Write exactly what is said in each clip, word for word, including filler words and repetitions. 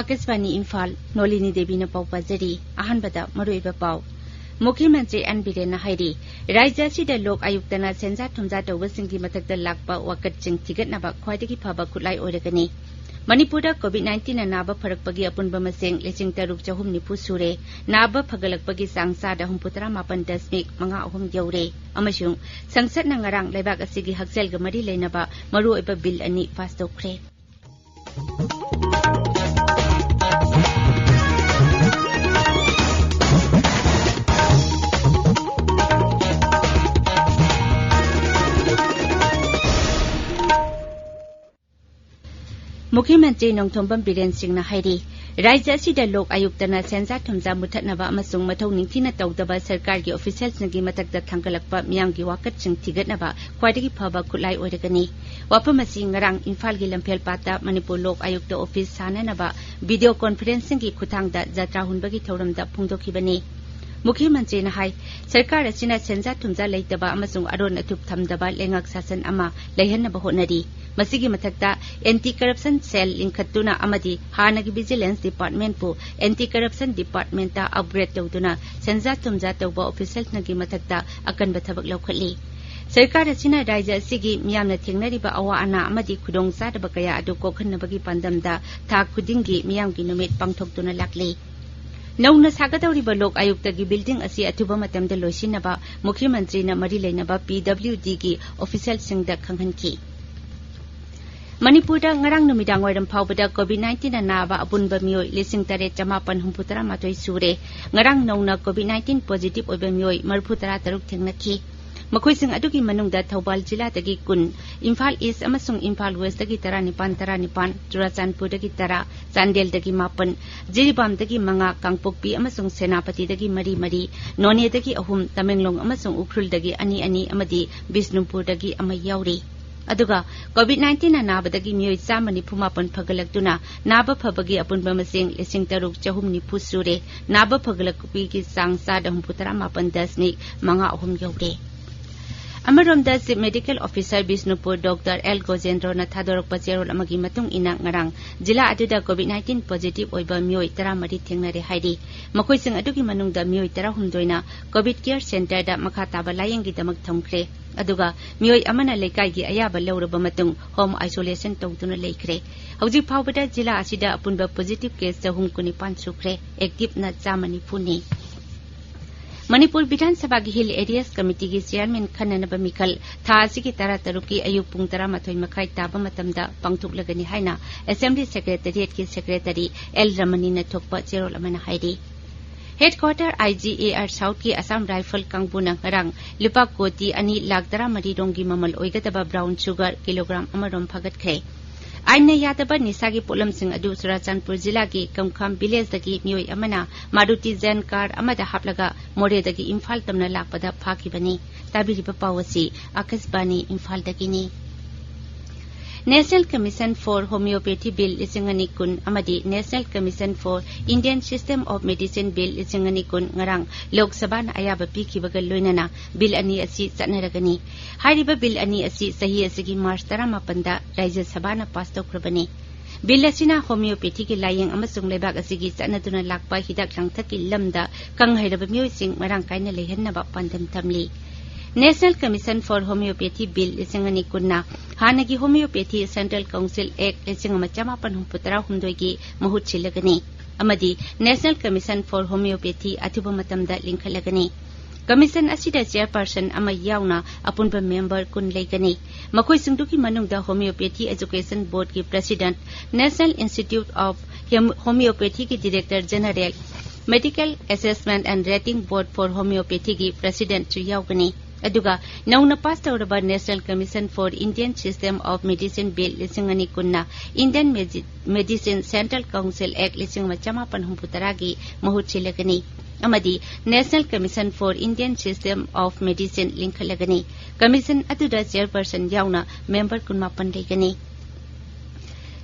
ꯑꯥꯀꯥꯁꯕꯥꯅꯤ ꯏꯝꯐꯥꯜ, ꯅꯣꯂꯤꯅꯤ ꯗꯦꯕꯤꯅ ꯄꯥꯎ ꯄꯥꯖꯔꯤ꯫ ꯑꯍꯥꯟꯕꯗ ꯃꯔꯨꯑꯣꯏꯕ ꯄꯥꯎ꯫ ꯃꯨꯈ꯭ꯌ ꯃꯟꯇ꯭ꯔꯤ ꯑꯦꯟ ꯕꯤꯔꯦꯟꯅ ꯍꯥꯏꯔꯤ, ꯔꯥꯖ꯭ꯌ ꯑꯁꯤꯗ ꯂꯣꯛ ꯑꯌꯨꯛꯇꯅ ꯁꯦꯟꯖꯥ ꯊꯨꯝꯖꯥ ꯇꯧꯕꯁꯤꯡꯒꯤ ꯃꯊꯛꯇ ꯂꯥꯛꯄ ꯋꯥꯀꯠꯁꯤꯡ ꯊꯤꯒꯠꯅꯕ ꯈ꯭ꯋꯥꯏꯗꯒꯤ ꯐꯕ ꯈꯨꯠꯂꯥꯏ ꯑꯣꯏꯔꯒꯅꯤ꯫ ꯃꯅꯤꯄꯨꯔꯗ ꯀꯣꯚꯤꯗ ꯅꯥꯏꯟꯇꯤꯟꯅ ꯅꯥꯕ ꯐꯔꯛꯄꯒꯤ ꯑꯄꯨꯟꯕ ꯃꯁꯤꯡ ꯂꯤꯁꯤꯡ ꯇꯔꯨꯛ ꯆꯍꯨꯝ ꯅꯤꯐꯨ ꯁꯨꯔꯦ꯫ ꯅꯥꯕ ꯐꯒꯠꯂꯛꯄꯒꯤ ꯆꯥꯡ ꯆꯥꯗ ꯍꯨꯝꯐꯨꯇꯔꯥ ꯃꯥꯄꯟ ꯗꯁꯃꯤꯛ ꯃꯉꯥ ꯑꯍꯨꯝ ꯌꯧꯔꯦ꯫ ꯑꯃꯁꯨꯡ ꯁꯪꯁꯠꯅ ꯉꯔꯥꯡ ꯂꯩꯕꯥꯛ ꯑꯁꯤꯒꯤ ꯍꯛꯁꯦꯜꯒ ꯃꯔꯤ ꯂꯩꯅꯕ ꯃꯔꯨꯑꯣꯏꯕ ꯕꯤꯜ ꯑꯅꯤ ꯄꯥꯁ ꯇꯧꯈ꯭ꯔꯦ꯫ ꯃꯨꯈ꯭ꯌ ꯃꯟꯇ꯭ꯔꯤ ꯅꯣꯡꯊꯣꯝꯕꯝ ꯕꯤꯔꯦꯟ ꯁꯤꯡꯅ ꯍꯥꯏꯔꯤ, ꯔꯥꯖ꯭ꯌ ꯑꯁꯤꯗ ꯂꯣꯛ ꯑꯌꯨꯛꯇꯅ ꯁꯦꯟꯖꯥ ꯊꯨꯝꯖꯥ ꯃꯨꯊꯠꯅꯕ ꯑꯃꯁꯨꯡ ꯃꯊꯧ ꯅꯤꯡꯊꯤꯅ ꯇꯧꯗꯕ ꯁꯔꯀꯥꯔꯒꯤ ꯑꯣꯐꯤꯁꯤꯌꯦꯜꯁꯤꯡꯒꯤ ꯃꯊꯛꯇ ꯊꯥꯡꯒꯠꯂꯛꯄ ꯃꯤꯌꯥꯝꯒꯤ ꯋꯥꯀꯠꯁꯤꯡ ꯊꯤꯒꯠꯅꯕ ꯈ꯭ꯋꯥꯏꯗꯒꯤ ꯐꯕ ꯈꯨꯠꯂꯥꯏ ꯑꯣꯏꯔꯒꯅꯤ꯫ ꯋꯥꯐꯝ ꯑꯁꯤ ꯉꯔꯥꯡ ꯏꯝꯐꯥꯜꯒꯤ ꯂꯝꯐꯦꯜ ꯄꯥꯠꯇ ꯃꯅꯤꯄꯨꯔ ꯂꯣꯛ ꯑꯌꯨꯛꯇ ꯑꯣꯐꯤꯁ ꯁꯥꯟꯅꯅꯕ ꯚꯤꯗꯤꯑꯣ ꯀꯣꯟꯐꯔꯦꯟꯁꯤꯡꯒꯤ ꯈꯨꯠꯊꯥꯡꯗ ꯖꯇ꯭ꯔꯥ ꯍꯨꯟꯕꯒꯤ ꯊꯧꯔꯝꯗ ꯐꯣꯡꯗꯣꯛꯈꯤꯕꯅꯤ꯫ ꯃꯨꯈ꯭ꯌ ꯃꯟꯇ꯭ꯔꯤꯅ ꯍꯥꯏ, ꯁꯔꯀꯥꯔ ꯑꯁꯤꯅ ꯁꯦꯟꯖꯥ ꯊꯨꯝꯖꯥ ꯂꯩꯇꯕ ꯑꯃꯁꯨꯡ ꯑꯔꯣꯟ ꯑꯊꯨꯞ ꯊꯝꯗꯕ ꯂꯩꯉꯥꯛ ꯁꯥꯁꯟ ꯑꯃ ꯂꯩꯍꯟꯅꯕ ꯍꯣꯠꯅꯔꯤ꯫ ꯃꯁꯤꯒꯤ ꯃꯊꯛꯇ, ꯑꯦꯟꯇꯤ ꯀꯔꯞꯁꯟ ꯁꯦꯜ ꯂꯤꯡꯈꯠꯇꯨꯅ ꯑꯃꯗꯤ ꯍꯥꯟꯅꯒꯤ ꯚꯤꯖꯤꯂꯦꯟꯁ ꯗꯤꯄꯥꯔꯠꯃꯦꯟꯠꯄꯨ ꯑꯦꯟꯇꯤ ꯀꯔꯞꯁꯟ ꯗꯤꯄꯥꯔꯠꯃꯦꯟꯠꯇ ꯑꯞꯒ꯭ꯔꯦꯗ ꯇꯧꯗꯨꯅ ꯁꯦꯟꯖꯥ ꯊꯨꯝꯖꯥ ꯇꯧꯕ ꯑꯣꯐꯤꯁꯤꯌꯦꯜꯁꯤꯡꯒꯤ ꯃꯊꯛꯇ ꯑꯀꯟꯕ ꯊꯕꯛ ꯂꯧꯈꯠꯂꯤ꯫ ꯁꯔꯀꯥꯔ ꯑꯁꯤꯅ ꯔꯥꯖ꯭ꯌ ꯑꯁꯤꯒꯤ ꯃꯤꯌꯥꯝꯅ ꯊꯦꯡꯅꯔꯤꯕ ꯑꯋꯥ ꯑꯅꯥ ꯑꯃꯗꯤ ꯈꯨꯗꯣꯡꯆꯥꯗꯕ ꯀꯌꯥ ꯑꯗꯨ ꯀꯣꯛꯍꯟꯅꯕꯒꯤ ꯄꯥꯟꯗꯝꯗ ꯊꯥ ꯈꯨꯗꯤꯡꯒꯤ ꯃꯤꯌꯥꯝꯒꯤ ꯅꯨꯃꯤꯠ ꯄꯥꯡꯊꯣꯛꯇꯨꯅ ꯂꯥꯛꯂꯤ꯫ ꯅꯧꯅ ꯁꯥꯒꯗꯧꯔꯤꯕ ꯂꯣꯛ ꯑꯌꯨꯛꯇꯒꯤ ꯕꯤꯜꯗꯤꯡ ꯑꯁꯤ ꯑꯊꯨꯕ ꯃꯇꯝꯗ ꯂꯣꯏꯁꯤꯟꯅꯕ ꯃꯨꯈ꯭ꯌ ꯃꯟꯇ꯭ꯔꯤꯅ ꯃꯔꯤ ꯂꯩꯅꯕ ꯄꯤ ꯗꯕ꯭ꯂꯤꯎ ꯗꯤꯒꯤ ꯑꯣꯐꯤꯁꯤꯌꯦꯜꯁꯤꯡꯗ ꯈꯪꯍꯟꯈꯤ꯫ ꯃꯅꯤꯄꯨꯔꯗ ꯉꯔꯥꯡ ꯅꯨꯃꯤꯗꯥꯡ ꯋꯥꯏꯔꯝ ꯐꯥꯎꯕꯗ ꯀꯣꯚꯤꯗ ꯅꯥꯏꯟꯇꯤꯟꯅ ꯅꯥꯕ ꯑꯄꯨꯟꯕ ꯃꯤꯑꯣꯏ ꯂꯤꯁꯤꯡ ꯇꯔꯦꯠ ꯆꯃꯥꯄꯟ ꯍꯨꯝꯐꯨꯇꯔꯥ ꯃꯥꯊꯣꯏ ꯁꯨꯔꯦ꯫ ꯉꯔꯥꯡ ꯅꯧꯅ ꯀꯣꯚꯤꯗ ꯅꯥꯏꯟꯇꯤꯟ ꯄꯣꯖꯤꯇꯤꯚ ꯑꯣꯏꯕ ꯃꯤꯑꯣꯏ ꯃꯔꯤꯐꯨꯇꯔꯥ ꯇꯔꯨꯛ ꯊꯦꯡꯅꯈꯤ꯫ ꯃꯈꯣꯏꯁꯤꯡ ꯑꯗꯨꯒꯤ ꯃꯅꯨꯡꯗ ꯊꯧꯕꯥꯜ ꯖꯤꯂꯥꯗꯒꯤ ꯀꯨꯟ, ꯏꯝꯐꯥꯜ ꯏꯁ ꯑꯃꯁꯨꯡ ꯏꯝꯐꯥꯜ ꯋꯦꯁꯇꯒꯤ ꯇꯔꯥꯅꯤꯄꯥꯟ, ꯇꯔꯥꯅꯤꯄꯥꯟ, ꯆꯨꯔꯥꯆꯥꯟꯄꯨꯔꯗꯒꯤ ꯇꯔꯥ, ꯆꯥꯟꯗꯦꯜꯗꯒꯤ ꯃꯥꯄꯟ, ꯖꯤꯔꯤꯕꯥꯝꯗꯒꯤ ꯃꯉꯥ, ꯀꯥꯡꯄꯣꯛꯄꯤ ꯑꯃꯁꯨꯡ ꯁꯦꯅꯥꯄꯇꯤꯗꯒꯤ ꯃꯔꯤ ꯃꯔꯤ, ꯅꯣꯅꯦꯗꯒꯤ ꯑꯍꯨꯝ, ꯇꯃꯦꯡꯂꯣꯡ ꯑꯃꯁꯨꯡ ꯎꯈ꯭ꯔꯨꯜꯗꯒꯤ ꯑꯅꯤ ꯑꯅꯤ ꯑꯃꯗꯤ ꯕꯤꯁꯅꯨꯄꯨꯔꯗꯒꯤ ꯑꯃ ꯌꯥꯎꯔꯤ꯫ ꯑꯗꯨꯒ ꯀꯣꯚꯤꯗ ꯅꯥꯏꯟꯇꯤꯟꯅ ꯅꯥꯕꯗꯒꯤ ꯃꯤꯑꯣꯏ ꯆꯥꯝꯃ ꯅꯤꯐꯨ ꯃꯥꯄꯟ ꯐꯒꯠꯂꯛꯇꯨꯅ ꯅꯥꯕ ꯐꯕꯒꯤ ꯑꯄꯨꯟꯕ ꯃꯁꯤꯡ ꯂꯤꯁꯤꯡ ꯇꯔꯨꯛ ꯆꯍꯨꯝ ꯅꯤꯐꯨ ꯁꯨꯔꯦ꯫ ꯅꯥꯕ ꯐꯒꯠꯂꯛꯄꯒꯤ ꯆꯥꯡ ꯆꯥꯗ ꯍꯨꯝꯐꯨꯇꯔꯥ ꯃꯥꯄꯟ ꯗꯁꯃꯤꯛ ꯃꯉꯥ ꯑꯍꯨꯝ ꯌꯧꯔꯦ꯫ ꯑꯃꯔꯣꯝꯗ, Chief Medical Officer Bishnupur doctor L ꯒꯣꯖꯦꯟꯗ꯭ꯔꯣꯅ ꯊꯥꯗꯣꯔꯛꯄ ꯆꯦꯔꯣꯜ ꯑꯃꯒꯤ ꯃꯇꯨꯡ ꯏꯟꯅ, ꯉꯔꯥꯡ ꯖꯤꯂꯥ ꯑꯗꯨꯗ COVID nineteen positive ꯑꯣꯏꯕ ꯃꯤꯑꯣꯏ ꯇꯔꯥꯃꯔꯤ ꯊꯦꯡꯅꯔꯦ ꯍꯥꯏꯔꯤ꯫ ꯃꯈꯣꯏꯁꯤꯡ ꯑꯗꯨꯒꯤ ꯃꯅꯨꯡꯗ ꯃꯤꯑꯣꯏ ꯇꯔꯥꯍꯨꯝꯗꯣꯏꯅ COVID Care Centreꯗ ꯃꯈꯥ ꯇꯥꯕ ꯂꯥꯌꯦꯡꯒꯤꯗꯃꯛ ꯊꯝꯈ꯭ꯔꯦ꯫ ꯑꯗꯨꯒ ꯃꯤꯑꯣꯏ ꯑꯃꯅ ꯂꯩꯀꯥꯏꯒꯤ ꯑꯌꯥꯕ ꯂꯧꯔꯕ ꯃꯇꯨꯡ home isolation ꯇꯧꯗꯨꯅ ꯂꯩꯈ꯭ꯔꯦ꯫ ꯍꯧꯖꯤꯛ ꯐꯥꯎꯕꯗ ꯖꯤꯂꯥ ꯑꯁꯤꯗ ꯑꯄꯨꯟꯕ positive case ꯆꯍꯨꯝ ꯀꯨꯟꯅꯤꯄꯥꯟ ꯁꯨꯈ꯭ꯔꯦ꯫ Activeꯅ ꯆꯥꯝꯃ ꯅꯤꯐꯨꯅꯤ꯫ ꯃꯅꯤꯄꯨꯔ ꯕꯤꯙꯥꯟ ꯁꯚꯥꯒꯤ Hill Areas Committeeꯒꯤ chairman ꯈꯟꯅꯅꯕ ꯃꯤꯈꯜ ꯊꯥ ꯑꯁꯤꯒꯤ ꯇꯔꯥꯇꯔꯨꯛꯀꯤ ꯑꯌꯨꯛ ꯄꯨꯡ ꯇꯔꯥꯃꯥꯊꯣꯏ ꯃꯈꯥꯏ ꯇꯥꯕ ꯃꯇꯝꯗ ꯄꯥꯡꯊꯣꯛꯂꯒꯅꯤ ꯍꯥꯏꯅ Assembly Secretariatꯀꯤ Secretary ꯑꯦꯜ ꯔꯃꯅꯤꯅ ꯊꯣꯛꯄ ꯆꯦꯔꯣꯜ ꯑꯃꯅ ꯍꯥꯏꯔꯤ꯫ Headquarter IGAR Southꯀꯤ Assam Rifle ꯀꯥꯡꯕꯨꯅ ꯉꯔꯥꯡ ꯂꯨꯄꯥ ꯀꯣꯇꯤ ꯑꯅꯤ ꯂꯥꯈ ꯇꯔꯥꯃꯔꯤ ꯔꯣꯝꯒꯤ ꯃꯃꯜ ꯑꯣꯏꯒꯗꯕ brown sugar kilogram ꯑꯃ ꯔꯣꯝ ꯐꯥꯒꯠꯈ꯭ꯔꯦ꯫ ꯑꯥꯏꯟꯅ ꯌꯥꯗꯕ ꯅꯤꯁꯥꯒꯤ ꯄꯣꯠꯂꯝꯁꯤꯡ ꯑꯗꯨ ꯆꯨꯔꯥꯆꯥꯟꯄꯨꯔ ꯖꯤꯂꯥꯒꯤ ꯀꯝꯈꯥꯝ villageꯗꯒꯤ ꯃꯤꯑꯣꯏ ꯑꯃꯅ Maruti van car ꯑꯃꯗ ꯍꯥꯞꯂꯒ ꯃꯣꯔꯦꯗꯒꯤ ꯏꯝꯐꯥꯜ ꯇꯝꯅ ꯂꯥꯛꯄꯗ ꯐꯥꯈꯤꯕꯅꯤ꯫ ꯇꯥꯕꯤꯔꯤꯕ ꯄꯥꯎ ꯑꯁꯤ ꯑꯥꯀꯥꯁꯕꯥꯅꯤ ꯏꯝꯐꯥꯜꯗꯒꯤꯅꯤ꯫ National Commission for Homeopathy Bill ꯂꯤꯁꯤꯡ ꯑꯅꯤ ꯀꯨꯟ ꯑꯃꯗꯤ National Commission for Indian System of Medicine Bill ꯂꯤꯁꯤꯡ ꯑꯅꯤ ꯀꯨꯟ ꯉꯔꯥꯡ ꯂꯣꯛ ꯁꯚꯥꯅ ꯑꯌꯥꯕ ꯄꯤꯈꯤꯕꯒ ꯂꯣꯏꯅꯅ bill ꯑꯅꯤ ꯑꯁꯤ ꯆꯠꯅꯔꯒꯅꯤ꯫ ꯍꯥꯏꯔꯤꯕ bill ꯑꯅꯤ ꯑꯁꯤ ꯆꯍꯤ ꯑꯁꯤꯒꯤ March ꯇꯔꯥꯃꯥꯄꯟꯗ ꯔꯥꯖ꯭ꯌ ꯁꯚꯥꯅ pass ꯇꯧꯈ꯭ꯔꯕꯅꯤ꯫ Bill ꯑꯁꯤꯅ homeopathyꯒꯤ ꯂꯥꯌꯦꯡ ꯑꯃꯁꯨꯡ ꯂꯩꯕꯥꯛ ꯑꯁꯤꯒꯤ ꯆꯠꯅꯗꯨꯅ ꯂꯥꯛꯄ ꯍꯤꯗꯥꯛ ꯂꯥꯡꯊꯛꯀꯤ ꯂꯝꯗ ꯈꯪ ꯍꯩꯔꯕ ꯃꯤꯑꯣꯏꯁꯤꯡ ꯃꯔꯥꯡ ꯀꯥꯏꯅ ꯂꯩꯍꯟꯅꯕ ꯄꯥꯟꯗꯝ ꯊꯝꯂꯤ꯫ National Commission for Homeopathy Bill ꯂꯤꯁꯤꯡ ꯑꯅꯤ ꯀꯨꯟꯅ ꯍꯥꯟꯅꯒꯤ Homeopathy Central Council Act ꯂꯤꯁꯤꯡ ꯑꯃ ꯆꯃꯥꯄꯟ ꯍꯨꯝꯐꯨ ꯇꯔꯥꯍꯨꯝꯗꯣꯏꯒꯤ ꯃꯍꯨꯠ ꯁꯤꯜꯂꯒꯅꯤ ꯑꯃꯗꯤ National Commission for Homeopathy ꯑꯊꯨꯕ ꯃꯇꯝꯗ ꯂꯤꯡꯈꯠꯂꯒꯅꯤ꯫ Commission ꯑꯁꯤꯗ chairperson ꯑꯃ ꯌꯥꯎꯅ ꯑꯄꯨꯟꯕ member ꯀꯨꯟ ꯂꯩꯒꯅꯤ꯫ ꯃꯈꯣꯏꯁꯤꯡꯗꯨꯒꯤ ꯃꯅꯨꯡꯗ Homeopathy Education Boardꯀꯤ president, National Institute of Hem-, Homeopathyꯒꯤ director general, Medical Assessment and Rating Board for Homeopathyꯒꯤ presidentꯁꯨ ꯌꯥꯎꯒꯅꯤ꯫ ꯑꯗꯨꯒ ꯅꯧꯅ pass ꯇꯧꯔꯕ National Commission for Indian System of Medicine Bill ꯂꯤꯁꯤꯡ ꯑꯅꯤ ꯀꯨꯟꯅ Indian Medi-, Medicine Central Council Act ꯂꯤꯁꯤꯡ ꯑꯃ ꯆꯃꯥꯄꯟ ꯍꯨꯝꯐꯨ ꯇꯔꯥꯒꯤ ꯃꯍꯨꯠ ꯁꯤꯜꯂꯒꯅꯤ ꯑꯃꯗꯤ National Commission for Indian System of Medicine ꯂꯤꯡꯈꯠꯂꯒꯅꯤ꯫ Commission ꯑꯗꯨꯗ chairperson ꯌꯥꯎꯅ member ꯀꯨꯟꯃꯥꯄꯟ ꯂꯩꯒꯅꯤ꯫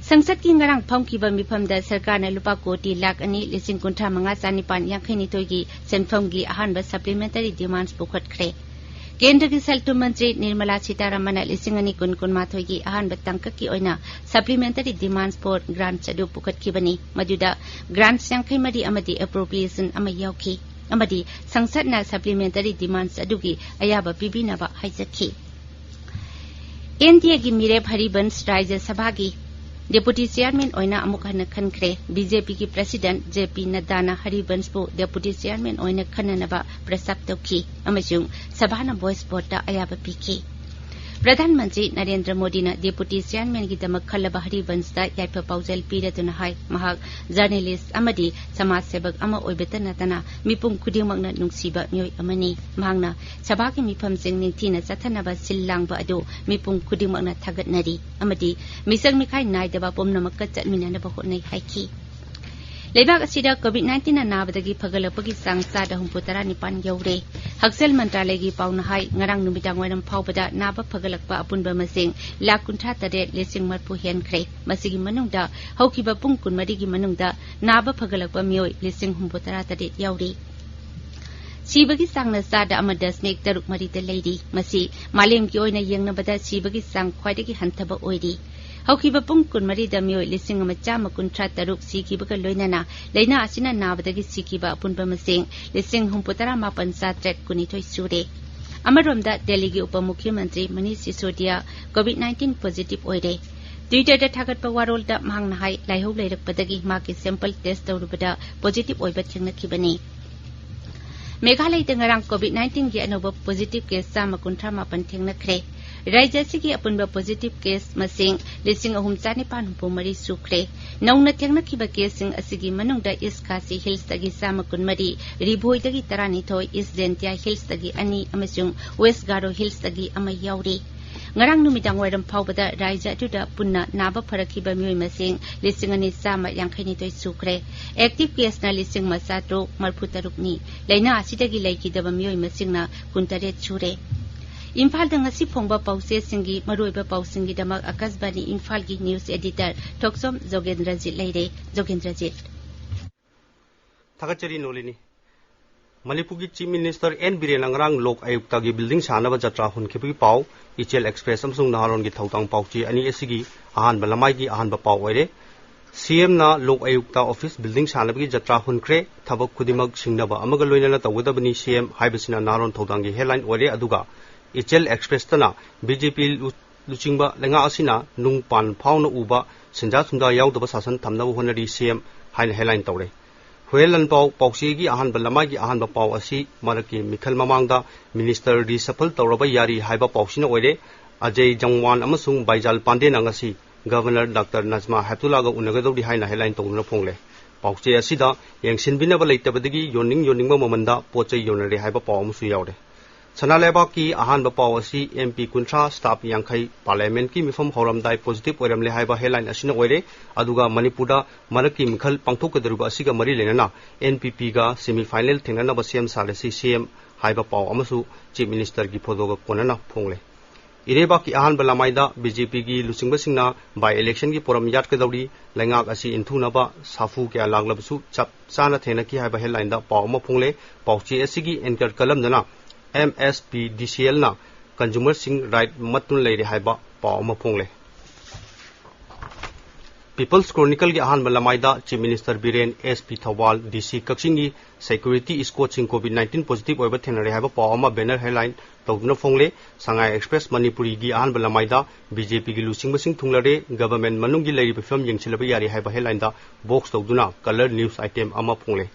ꯁꯪꯁꯠꯀꯤ ꯉꯔꯥꯡ ꯐꯝꯈꯤꯕ ꯃꯤꯐꯝꯗ ꯁꯔꯀꯥꯔꯅ ꯂꯨꯄꯥ ꯀꯣꯇꯤ ꯂꯥꯈ ꯑꯅꯤ ꯂꯤꯁꯤꯡ ꯀꯨꯟꯊ꯭ꯔꯥ ꯃꯉꯥ ꯆꯥꯅꯤꯄꯥꯟ ꯌꯥꯡꯈꯩꯅꯤꯊꯣꯏꯒꯤ ꯁꯦꯟꯐꯝꯒꯤ ꯑꯍꯥꯟꯕ supplementary demands ꯄꯨꯈꯠꯈ꯭ꯔꯦ꯫ ꯀꯦꯟꯗ꯭ꯔꯒꯤ ꯁꯦꯜ ꯊꯨꯝ ꯃꯟꯇ꯭ꯔꯤ ꯅꯤꯔꯃꯂꯥ ꯁꯤꯇꯥꯔꯥꯃꯟꯅ ꯂꯤꯁꯤꯡ ꯑꯅꯤ ꯀꯨꯟ ꯀꯨꯟꯃꯥꯊꯣꯏꯒꯤ ꯑꯍꯥꯟꯕ ꯇꯥꯡꯀꯛꯀꯤ ꯑꯣꯏꯅ Supplementary Demands for Grants ꯑꯗꯨ ꯄꯨꯈꯠꯈꯤꯕꯅꯤ꯫ ꯃꯗꯨꯗ grants ꯌꯥꯡꯈꯩ ꯃꯔꯤ ꯑꯃꯗꯤ appropriation ꯑꯃ ꯌꯥꯎꯈꯤ, ꯑꯃꯗꯤ ꯁꯪꯁꯠꯅ Supplementary Demands ꯑꯗꯨꯒꯤ ꯑꯌꯥꯕ ꯄꯤꯕꯤꯅꯕ ꯍꯥꯏꯖꯈꯤ꯫ NDAꯒꯤ ꯃꯤꯔꯦꯞ ꯍꯔꯤꯕꯟꯁ ꯔꯥꯖ꯭ꯌ ꯁꯚꯥꯒꯤ Deputy Chairman ꯑꯣꯏꯅ ꯑꯃꯨꯛ ꯍꯟꯅ ꯈꯟꯈ꯭ꯔꯦ꯫ BJPꯒꯤ President JP ꯅꯗ꯭ꯗꯥꯅ ꯍꯔꯤꯕꯟꯁꯄꯨ Deputy Chairman ꯑꯣꯏꯅ ꯈꯟꯅꯅꯕ ꯄ꯭ꯔꯁꯇꯥꯞ ꯇꯧꯈꯤ ꯑꯃꯁꯨꯡ ꯁꯚꯥꯅ voice voteꯇ ꯑꯌꯥꯕ ꯄꯤꯈꯤ꯫ ꯄ꯭ꯔꯙꯥꯟ ꯃꯟꯇ꯭ꯔꯤ ꯅꯔꯦꯟꯗ꯭ꯔ ꯃꯣꯗꯤꯅ Deputy Chairmanꯒꯤꯗꯃꯛ ꯈꯜꯂꯕ ꯍꯔꯤꯕꯟꯁꯇ ꯌꯥꯏꯐ ꯄꯥꯎꯖꯦꯜ ꯄꯤꯔꯗꯨꯅ ꯍꯥꯏ, ꯃꯍꯥꯛ journalist ꯑꯃꯗꯤ ꯁꯃꯥꯖ ꯁꯦꯕꯛ ꯑꯃ ꯑꯣꯏꯕꯇ ꯅꯠꯇꯅ ꯃꯤꯄꯨꯝ ꯈꯨꯗꯤꯡꯃꯛꯅ ꯅꯨꯡꯁꯤꯕ ꯃꯤꯑꯣꯏ ꯑꯃꯅꯤ꯫ ꯃꯍꯥꯛꯅ ꯁꯚꯥꯒꯤ ꯃꯤꯐꯝꯁꯤꯡ ꯅꯤꯡꯊꯤꯅ ꯆꯠꯊꯅꯕ ꯁꯤꯜ ꯂꯥꯡꯕ ꯑꯗꯨ ꯃꯤꯄꯨꯝ ꯈꯨꯗꯤꯡꯃꯛꯅ ꯊꯥꯒꯠꯅꯔꯤ ꯑꯃꯗꯤ ꯃꯤꯆꯪ ꯃꯤꯈꯥꯏ ꯅꯥꯏꯗꯕ ꯄꯨꯝꯅꯃꯛꯀ ꯆꯠꯃꯤꯟꯅꯅꯕ ꯍꯣꯠꯅꯩ ꯍꯥꯏꯈꯤ꯫ ꯂꯩꯕꯥꯛ ꯑꯁꯤꯗ COVID nineteenꯅ ꯅꯥꯕꯗꯒꯤ ꯐꯒꯠꯂꯛꯄꯒꯤ ꯆꯥꯡ ꯆꯥꯗ ꯍꯨꯝꯐꯨ ꯇꯔꯥ ꯅꯤꯄꯥꯟ ꯌꯧꯔꯦ꯫ ꯍꯛꯁꯦꯜ ꯃꯟꯇ꯭ꯔꯥꯂꯌꯒꯤ ꯄꯥꯎꯅ ꯍꯥꯏ, ꯉꯔꯥꯡ ꯅꯨꯃꯤꯗꯥꯡ ꯋꯥꯏꯔꯝ ꯐꯥꯎꯕꯗ ꯅꯥꯕ ꯐꯒꯠꯂꯛꯄ ꯑꯄꯨꯟꯕ ꯃꯁꯤꯡ ꯂꯥꯈ ꯀꯨꯟꯊ꯭ꯔꯥ ꯇꯔꯦꯠ ꯂꯤꯁꯤꯡ ꯃꯔꯤꯐꯨ ꯍꯦꯟꯈ꯭ꯔꯦ꯫ ꯃꯁꯤꯒꯤ ꯃꯅꯨꯡꯗ ꯍꯧꯈꯤꯕ ꯄꯨꯡ ꯀꯨꯟꯃꯔꯤꯒꯤ ꯃꯅꯨꯡꯗ ꯅꯥꯕ ꯐꯒꯠꯂꯛꯄ ꯃꯤꯑꯣꯏ ꯂꯤꯁꯤꯡ ꯍꯨꯝꯐꯨ ꯇꯔꯥ ꯇꯔꯦꯠ ꯌꯥꯎꯔꯤ꯫ ꯁꯤꯕꯒꯤ ꯆꯥꯡꯅ ꯆꯥꯗ ꯑꯃ ꯗꯁꯃꯤꯛ ꯇꯔꯨꯛ ꯃꯔꯤꯗ ꯂꯩꯔꯤ꯫ ꯃꯁꯤ ꯃꯥꯂꯦꯝꯒꯤ ꯑꯣꯏꯅ ꯌꯦꯡꯅꯕꯗ ꯁꯤꯕꯒꯤ ꯆꯥꯡ ꯈ꯭ꯋꯥꯏꯗꯒꯤ ꯍꯟꯊꯕ ꯑꯣꯏꯔꯤ꯫ ꯍꯧꯈꯤꯕ ꯄꯨꯡ ꯀꯨꯟꯃꯔꯤꯗ ꯃꯤꯑꯣꯏ ꯂꯤꯁꯤꯡ ꯑꯃ ꯆꯥꯝꯃ ꯀꯨꯟꯊ꯭ꯔꯥ ꯇꯔꯨꯛ ꯁꯤꯈꯤꯕꯒ ꯂꯣꯏꯅꯅ ꯂꯥꯏꯅꯥ ꯑꯁꯤꯅ ꯅꯥꯕꯗꯒꯤ ꯁꯤꯈꯤꯕ ꯑꯄꯨꯟꯕ ꯃꯁꯤꯡ ꯂꯤꯁꯤꯡ ꯍꯨꯝꯐꯨ ꯇꯔꯥ ꯃꯥꯄꯟ ꯆꯥꯇ꯭ꯔꯦꯠ ꯀꯨꯟꯅꯤꯊꯣꯏ ꯁꯨꯔꯦ꯫ ꯑꯃꯔꯣꯝꯗ ꯗꯦꯜꯂꯤꯒꯤ ꯎꯄ ꯃꯨꯈ꯭ꯌ ꯃꯟꯇ꯭ꯔꯤ ꯃꯅꯤꯁ ꯁꯤꯁꯣꯗꯤꯌꯥ COVID nineteen positive ꯑꯣꯏꯔꯦ꯫ Twitterꯗ ꯊꯥꯒꯠꯄ ꯋꯥꯔꯣꯜꯗ ꯃꯍꯥꯛꯅ ꯍꯥꯏ, ꯂꯥꯏꯍꯧ ꯂꯩꯔꯛꯄꯗꯒꯤ ꯃꯍꯥꯛꯀꯤ sample test ꯇꯧꯔꯨꯕꯗ positive ꯑꯣꯏꯕ ꯊꯦꯡꯅꯈꯤꯕꯅꯤ꯫ ꯃꯦꯘꯥꯂꯌꯗ ꯉꯔꯥꯡ COVID nineteenꯒꯤ ꯑꯅꯧꯕ positive case ꯆꯥꯝꯃ ꯀꯨꯟꯊ꯭ꯔꯥ ꯃꯥꯄꯟ ꯊꯦꯡꯅꯈ꯭ꯔꯦ꯫ ꯔꯥꯖ꯭ꯌ ꯑꯁꯤꯒꯤ ꯑꯄꯨꯟꯕ positive case ꯃꯁꯤꯡ ꯂꯤꯁꯤꯡ ꯑꯍꯨꯝ ꯆꯥꯅꯤꯄꯥꯟ ꯍꯨꯝꯐꯨ ꯃꯔꯤ ꯁꯨꯈ꯭ꯔꯦ꯫ ꯅꯧꯅ ꯊꯦꯡꯅꯈꯤꯕ caseꯁꯤꯡ ꯑꯁꯤꯒꯤ ꯃꯅꯨꯡꯗ East Khasi Hillsꯇꯒꯤ ꯆꯥꯝꯃ ꯀꯨꯟꯃꯔꯤ, ꯔꯤꯚꯣꯏꯗꯒꯤ ꯇꯔꯥꯅꯤꯊꯣꯏ, East Jaintia Hillsꯇꯒꯤ ꯑꯅꯤ ꯑꯃꯁꯨꯡ West Garo Hillsꯇꯒꯤ ꯑꯃ ꯌꯥꯎꯔꯤ꯫ ꯉꯔꯥꯡ ꯅꯨꯃꯤꯗꯥꯡ ꯋꯥꯏꯔꯝ ꯐꯥꯎꯕꯗ ꯔꯥꯖ꯭ꯌ ꯑꯗꯨꯗ ꯄꯨꯟꯅ ꯅꯥꯕ ꯐꯔꯛꯈꯤꯕ ꯃꯤꯑꯣꯏ ꯃꯁꯤꯡ ꯂꯤꯁꯤꯡ ꯑꯅꯤ ꯆꯥꯝꯃ ꯌꯥꯡꯈꯩ ꯅꯤꯊꯣꯏ ꯁꯨꯈ꯭ꯔꯦ꯫ Active caseꯅ ꯂꯤꯁꯤꯡ ꯑꯃ ꯆꯥꯇ꯭ꯔꯨꯛ ꯃꯔꯤꯐꯨ ꯇꯔꯨꯛꯅꯤ꯫ ꯂꯥꯏꯅꯥ ꯑꯁꯤꯗꯒꯤ ꯂꯩꯈꯤꯗꯕ ꯃꯤꯑꯣꯏ ꯃꯁꯤꯡꯅ ꯀꯨꯟꯇꯔꯦꯠ ꯁꯨꯔꯦ꯫ ꯏꯝꯐꯥꯜꯗ ꯉꯁꯤ ꯐꯣꯡꯕ ꯄꯥꯎꯆꯦꯁꯤꯡꯒꯤ ꯃꯔꯨꯑꯣꯏꯕ ꯄꯥꯎꯁꯤꯡꯒꯤꯗꯃꯛ ꯑꯀꯥꯁꯕꯥꯅꯤ ꯏꯝꯐꯥꯜꯒꯤ news editor ꯊꯣꯛꯆꯣꯝ ꯖꯣꯒꯦꯟꯗ꯭ꯔꯖꯤꯠ ꯂꯩꯔꯦ꯫ ꯖꯣꯒꯦꯟꯗ꯭ꯔꯖꯤꯠ꯫ ꯊꯥꯒꯠꯆꯔꯤ ꯅꯣꯂꯤꯅꯤ꯫ ꯃꯅꯤꯄꯨꯔꯒꯤ Chief Minister ꯑꯦꯟ ꯕꯤꯔꯦꯟꯅ ꯉꯔꯥꯡ ꯂꯣꯛ ꯑꯌꯨꯛꯇꯒꯤ building ꯁꯥꯅꯕ ꯖꯇ꯭ꯔꯥ ꯍꯨꯟꯈꯤꯕꯒꯤ ꯄꯥꯎ, ꯏꯆꯦꯜ Express ꯑꯃꯁꯨꯡ ꯅꯍꯥꯔꯣꯟꯒꯤ ꯊꯧꯗꯥꯡ ꯄꯥꯎꯆꯦ ꯑꯅꯤ ꯑꯁꯤꯒꯤ ꯑꯍꯥꯟꯕ ꯂꯃꯥꯏꯒꯤ ꯑꯍꯥꯟꯕ ꯄꯥꯎ ꯑꯣꯏꯔꯦ꯫ ꯁꯤ ꯑꯦꯝꯅ ꯂꯣꯛ ꯑꯌꯨꯛꯇ office building ꯁꯥꯅꯕꯒꯤ ꯖꯇ꯭ꯔꯥ ꯍꯨꯟꯈ꯭ꯔꯦ꯫ ꯊꯕꯛ ꯈꯨꯗꯤꯡꯃꯛ ꯁꯤꯡꯅꯕ ꯑꯃꯒ ꯂꯣꯏꯅꯅ ꯇꯧꯒꯗꯕꯅꯤ ꯁꯤ ꯑꯦꯝ ꯍꯥꯏꯕꯁꯤꯅ ꯅꯍꯥꯔꯣꯟ ꯊꯧꯗꯥꯡꯒꯤ headline ꯑꯣꯏꯔꯦ꯫ ꯑꯗꯨꯒ ꯏꯆꯦꯜ Expressꯇꯅ ꯕꯤ ꯖꯦ ꯄꯤ ꯂꯨ-, ꯂꯨꯆꯤꯡꯕ ꯂꯩꯉꯥꯛ ꯑꯁꯤꯅ ꯅꯨꯡ ꯄꯥꯟ ꯐꯥꯎꯅ ꯎꯕ ꯁꯦꯟꯖꯥ ꯊꯨꯝꯖꯥ ꯌꯥꯎꯗꯕ ꯁꯥꯁꯟ ꯊꯝꯅꯕ ꯍꯣꯠꯅꯔꯤ ꯁꯤ ꯑꯦꯝ ꯍꯥꯏꯅ headline ꯇꯧꯔꯦ꯫ ꯍꯨꯌꯦꯟ ꯂꯥꯟꯄꯥꯎ ꯄꯥꯎꯆꯦꯒꯤ ꯑꯍꯥꯟꯕ ꯂꯃꯥꯏꯒꯤ ꯑꯍꯥꯟꯕ ꯄꯥꯎ ꯑꯁꯤ ꯃꯔꯛꯀꯤ ꯃꯤꯈꯜ ꯃꯃꯥꯡꯗ minister reshuffle ꯇꯧꯔꯕ ꯌꯥꯔꯤ ꯍꯥꯏꯕ ꯄꯥꯎꯁꯤꯅ ꯑꯣꯏꯔꯦ꯫ ꯑꯖꯌ ꯖꯪꯋꯥꯟ ꯑꯃꯁꯨꯡ ꯕꯥꯏꯖꯥꯜ ꯄꯥꯟꯗꯦꯅ ꯉꯁꯤ Governor ꯗꯥꯛꯇꯔ ꯅꯖꯃꯥ ꯍꯦꯞꯇꯨꯂꯥꯒ ꯎꯅꯒꯗꯧꯔꯤ ꯍꯥꯏꯅ headline ꯇꯧꯗꯨꯅ ꯐꯣꯡꯂꯦ꯫ ꯄꯥꯎꯆꯦ ꯑꯁꯤꯗ ꯌꯦꯡꯁꯤꯟꯕꯤꯅꯕ ꯂꯩꯇꯕꯗꯒꯤ ꯌꯣꯟꯅꯤꯡ ꯌꯣꯟꯅꯤꯡꯕ ꯃꯃꯜꯗ ꯄꯣꯠ ꯆꯩ ꯌꯣꯟꯅꯔꯦ ꯍꯥꯏꯕ ꯄꯥꯎ ꯑꯃꯁꯨ ꯌꯥꯎꯔꯦ꯫ ꯁꯅꯥ ꯂꯩꯕꯥꯛꯀꯤ ꯑꯍꯥꯟꯕ ꯄꯥꯎ ꯑꯁꯤ ꯑꯦꯝ ꯄꯤ ꯀꯨꯟꯊ꯭ꯔꯥ, staff ꯌꯥꯡꯈꯩ Parliamentꯀꯤ ꯃꯤꯐꯝ ꯍꯧꯔꯝꯗꯥꯏ positive ꯑꯣꯏꯔꯝꯂꯦ ꯍꯥꯏꯕ headline ꯑꯁꯤꯅ ꯑꯣꯏꯔꯦ꯫ ꯑꯗꯨꯒ ꯃꯅꯤꯄꯨꯔꯗ ꯃꯔꯛꯀꯤ ꯃꯤꯈꯜ ꯄꯥꯡꯊꯣꯛꯀꯗꯧꯔꯤꯕ ꯑꯁꯤꯒ ꯃꯔꯤ ꯂꯩꯅꯅ ꯑꯦꯟ ꯄꯤ ꯄꯤꯒ semi final ꯊꯦꯡꯅꯅꯕ ꯁꯦꯝ ꯁꯥꯔꯁꯤ ꯁꯤ ꯑꯦꯝ ꯍꯥꯏꯕ ꯄꯥꯎ ꯑꯃꯁꯨ Chief Ministerꯒꯤ photoꯒ ꯀꯣꯟꯅꯅ ꯐꯣꯡꯂꯦ꯫ ꯏꯔꯩꯕꯥꯛꯀꯤ ꯑꯍꯥꯟꯕ ꯂꯃꯥꯏꯗ ꯕꯤ ꯖꯦ ꯄꯤꯒꯤ ꯂꯨꯆꯤꯡꯕꯁꯤꯡꯅ by electionꯒꯤ ꯄꯣꯔꯝ ꯌꯥꯠꯀꯗꯧꯔꯤ꯫ ꯂꯩꯉꯥꯛ ꯑꯁꯤ ꯏꯟꯊꯨꯅꯕ ꯁꯥꯐꯨ ꯀꯌꯥ ꯂꯥꯛꯂꯕꯁꯨ ꯆꯞ ꯆꯥꯅ ꯊꯦꯡꯅꯈꯤ ꯍꯥꯏꯕ headlineꯗ ꯄꯥꯎ ꯑꯃ ꯐꯣꯡꯂꯦ꯫ ꯄꯥꯎꯆꯦ ꯑꯁꯤꯒꯤ anchor ꯀꯂꯝꯗꯅ ꯑꯦꯝ ꯑꯦꯁ ꯄꯤ ꯗꯤ ꯁꯤ ꯑꯦꯜꯅ consumerꯁꯤꯡ right ꯃꯠꯇꯨꯅ ꯂꯩꯔꯦ ꯍꯥꯏꯕ ꯄꯥꯎ ꯑꯃ ꯐꯣꯡꯂꯦ꯫ People's Chronicleꯒꯤ ꯑꯍꯥꯟꯕ ꯂꯃꯥꯏꯗ Chief Minister Biren, S P Thoubal, ꯗꯤ ꯁꯤ ꯀꯛꯆꯤꯡꯒꯤ security escortꯁꯤꯡ COVID nineteen positive ꯑꯣꯏꯕ ꯊꯦꯡꯅꯔꯦ ꯍꯥꯏꯕ ꯄꯥꯎ ꯑꯃ banner headline ꯇꯧꯗꯨꯅ ꯐꯣꯡꯂꯦ꯫ ꯁꯉꯥꯏ Express ꯃꯅꯤꯄꯨꯔꯤꯒꯤ ꯑꯍꯥꯟꯕ ꯂꯃꯥꯏꯗ ꯕꯤ ꯖꯦ ꯄꯤꯒꯤ ꯂꯨꯆꯤꯡꯕꯁꯤꯡ ꯊꯨꯡꯂꯔꯦ, government ꯃꯅꯨꯡꯒꯤ ꯂꯩꯔꯤꯕ ꯐꯤꯕꯝ ꯌꯦꯡꯁꯤꯜꯂꯕ ꯌꯥꯔꯦ ꯍꯥꯏꯕ headlineꯗ box ꯇꯧꯗꯨꯅ colour news item ꯑꯃ ꯐꯣꯡꯂꯦ꯫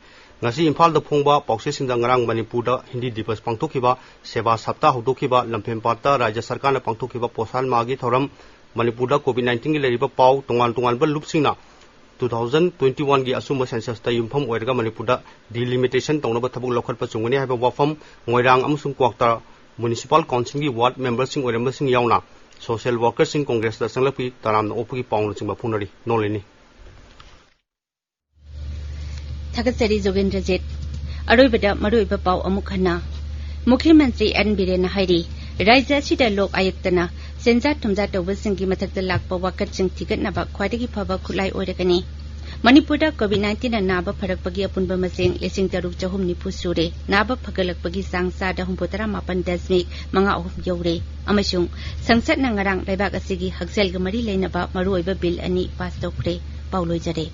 ꯉꯁꯤ ꯏꯝꯐꯥꯜꯗ ꯐꯣꯡꯕ ꯄꯥꯎꯆꯦꯁꯤꯡꯗ ꯉꯔꯥꯡ ꯃꯅꯤꯄꯨꯔꯗ ꯍꯤꯟꯗꯤ ꯗꯤꯕꯁ ꯄꯥꯡꯊꯣꯛꯈꯤꯕ, ꯁꯦꯕꯥ ꯁꯞꯇꯥ ꯍꯧꯗꯣꯛꯈꯤꯕ, ꯂꯝꯐꯦꯟꯄꯥꯠꯇ ꯔꯥꯖ꯭ꯌ ꯁꯔꯀꯥꯔꯅ ꯄꯥꯡꯊꯣꯛꯈꯤꯕ ꯄꯣꯁꯥꯟ ꯃꯥꯍꯒꯤ ꯊꯧꯔꯝ, ꯃꯅꯤꯄꯨꯔꯗ COVID nineteenꯒꯤ ꯂꯩꯔꯤꯕ ꯄꯥꯎ, ꯇꯣꯉꯥꯟ ꯇꯣꯉꯥꯟꯕ ꯂꯨꯞꯁꯤꯡꯅ two thousand twenty oneꯒꯤ ꯑꯁꯨꯝꯕ censusꯇ ꯌꯨꯝꯐꯝ ꯑꯣꯏꯔꯒ ꯃꯅꯤꯄꯨꯔꯗ delimitation ꯇꯧꯅꯕ ꯊꯕꯛ ꯂꯧꯈꯠꯄ ꯆꯨꯝꯒꯅꯤ ꯍꯥꯏꯕ ꯋꯥꯐꯝ, ꯃꯣꯏꯔꯥꯡ ꯑꯃꯁꯨꯡ ꯀ꯭ꯋꯥꯛꯇ municipal councilꯒꯤ ward memberꯁꯤꯡ ꯑꯣꯏꯔꯝꯕꯁꯤꯡ ꯌꯥꯎꯅ social workerꯁꯤꯡ Congressꯇ ꯆꯪꯂꯛꯄꯒꯤ ꯇꯔꯥꯝꯅ ꯑꯣꯛꯄꯒꯤ ꯄꯥꯎꯅꯆꯤꯡꯕ ꯐꯣꯡꯅꯔꯤ꯫ ꯅꯣꯡꯂꯤꯅꯤ꯫ ꯊꯥꯒꯠꯆꯔꯤ ꯖꯣꯒꯦꯟꯗ꯭ꯔꯖꯤꯠ꯫ ꯑꯔꯣꯏꯕꯗ ꯃꯔꯨꯑꯣꯏꯕ ꯄꯥꯎ ꯑꯃꯨꯛ ꯍꯟꯅ꯫ ꯃꯨꯈ꯭ꯌꯃꯟꯇ꯭ꯔꯤ ꯑꯦꯟ ꯕꯤꯔꯦꯟꯅ ꯍꯥꯏꯔꯤ, ꯔꯥꯖ꯭ꯌ ꯑꯁꯤꯗ ꯂꯣꯛ ꯑꯌꯨꯛꯇꯅ ꯁꯦꯟꯖꯥ ꯊꯨꯝꯖꯥ ꯇꯧꯕꯁꯤꯡꯒꯤ ꯃꯊꯛꯇ ꯂꯥꯛꯄ ꯋꯥꯀꯠꯁꯤꯡ ꯊꯤꯒꯠꯅꯕ ꯈ꯭ꯋꯥꯏꯗꯒꯤ ꯐꯕ ꯈꯨꯠꯂꯥꯏ ꯑꯣꯏꯔꯒꯅꯤ꯫ ꯃꯅꯤꯄꯨꯔꯗ ꯀꯣꯚꯤꯗ ꯅꯥꯏꯟꯇꯤꯟꯅ ꯅꯥꯕ ꯐꯔꯛꯄꯒꯤ ꯑꯄꯨꯟꯕ ꯃꯁꯤꯡ ꯂꯤꯁꯤꯡ ꯇꯔꯨꯛ ꯆꯍꯨꯝ ꯅꯤꯐꯨ ꯁꯨꯔꯦ꯫ ꯅꯥꯕ ꯐꯒꯠꯂꯛꯄꯒꯤ ꯆꯥꯡ ꯆꯥꯗ ꯍꯨꯝꯐꯨꯇꯔꯥ ꯃꯥꯄꯟ ꯗꯁꯃꯤꯛ ꯃꯉꯥ ꯑꯍꯨꯝ ꯌꯧꯔꯦ꯫ ꯑꯃꯁꯨꯡ ꯁꯪꯁꯠꯅ ꯉꯔꯥꯡ ꯂꯩꯕꯥꯛ ꯑꯁꯤꯒꯤ ꯍꯛꯁꯦꯜꯒ ꯃꯔꯤ ꯂꯩꯅꯕ ꯃꯔꯨꯑꯣꯏꯕ ꯕꯤꯜ ꯑꯅꯤ ꯄꯥꯁ ꯇꯧꯈ꯭ꯔꯦ꯫ ꯄꯥꯎ ꯂꯣꯏꯖꯔꯦ꯫